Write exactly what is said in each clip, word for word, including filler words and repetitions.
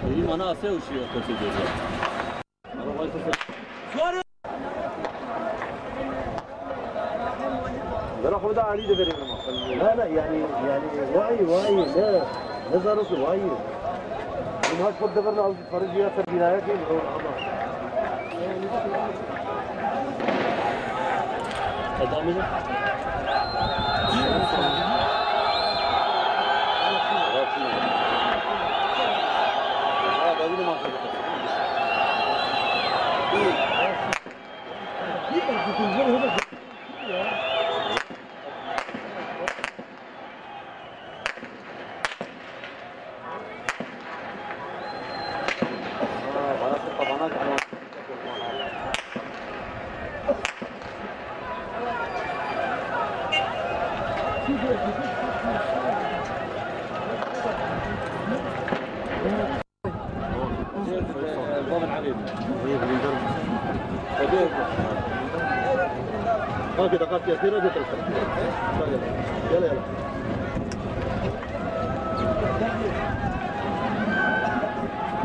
Îmana ase û şî xwe tê dêrê. Vera xwe da alî de verê. La, la, yani, yani, vay, vay, ne, ne zarok, vay. Maç bak da verna. Xarici ya ser bînayekê, ama. Edamî de.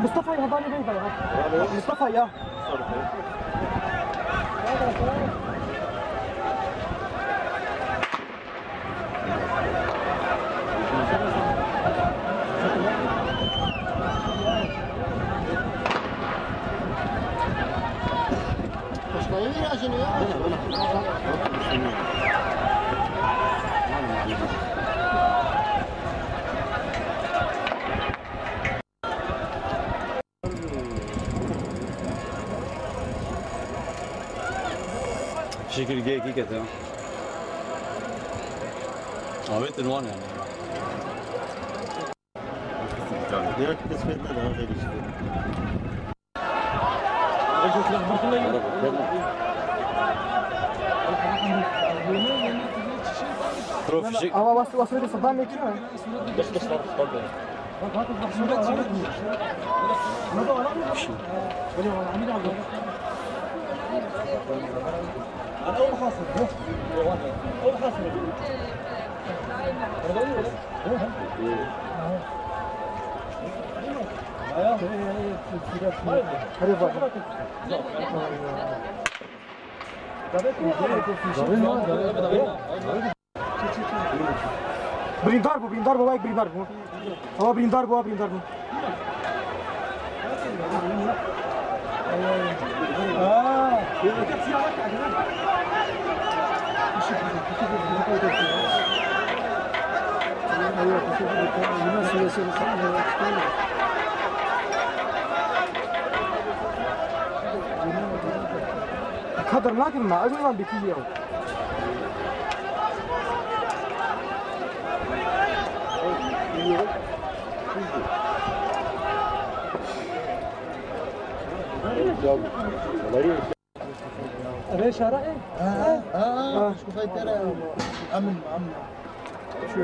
Mustafa ya, bana ver, ver. Mustafa ya. Şekil G iki kete. Avêtin wan yani. Direkt kısmet ne daha şey işte. Pro fişek. Ama bas, bas, bas, bas, bas, bas, bas, bas, bas, bas, bas, Birîndar bû, birîndar bû, wek birîndar bû. Awa birîndar bû, awa birîndar bû. Kadir nakin ma, ez nizam bi kî ye ew. Ev ê şara ê? Ha, ha, ha. Şu faytara. Amin, amin. Şu.